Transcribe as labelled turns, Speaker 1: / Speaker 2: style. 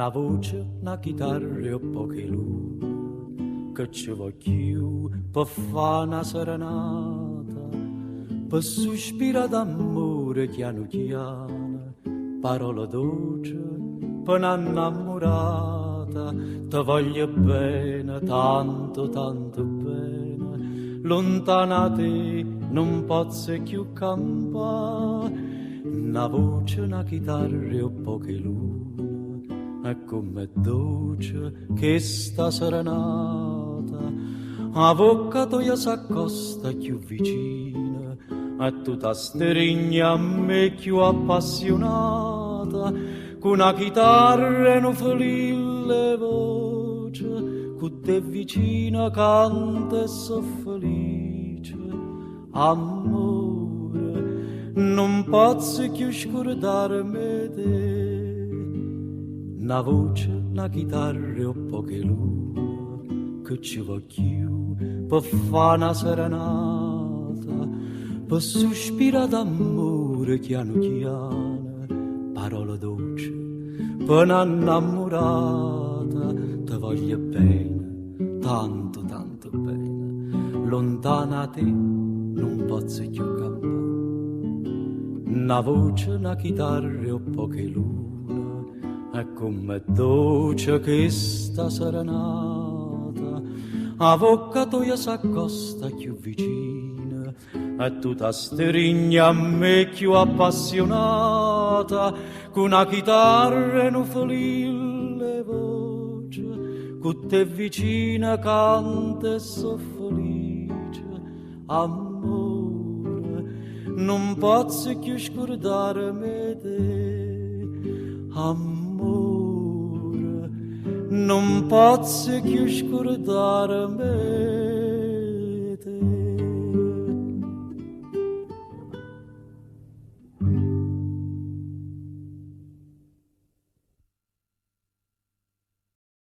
Speaker 1: Na voce, na chitarra e 'o ppoco 'e luna, che ce vo' cchiù pe' fa' na serenata, pe' suspirà d'ammore chianu chiano, parole doce pe' na 'nnammurata. Te voglio bene, tanto tanto bene, luntano 'a te nun pozzo cchiù campà. Na voce, na chitarra e 'o ppoco 'e luna, e comm'è doce chesta serenata. 'A vocca toja s'accosta cchiù vicina e tu t'astrigne a me cchiù appassiunata, cu na chitarra e nu felillo 'e voce, cu te vicina canto e so' felice. Ammore, nun pozzo cchiù scurdarme 'e te. Na voce, na chitarra e 'o ppoco 'e luna, che ce vo' cchiù pe' fa' na serenata, pe' suspirà d'ammore chianu chiano, parole doce pe' na 'nnammurata. Te voglio bene, tanto tanto bene, luntano 'a te nun pozzo cchiù campà. Na voce, na chitarra e 'o ppoco 'e luna, e comm'è doce chesta serenata. 'A vocca toja s'accosta cchiù vicina e tu t'astrigne a me cchiù appassiunata, cu na chitarra e nu felillo 'e voce, cu te vicina canto e so' felice. Ammore, nun pozzo cchiù scurdarme 'e te. Ammore, nun pozzo cchiù scurdarme 'e te.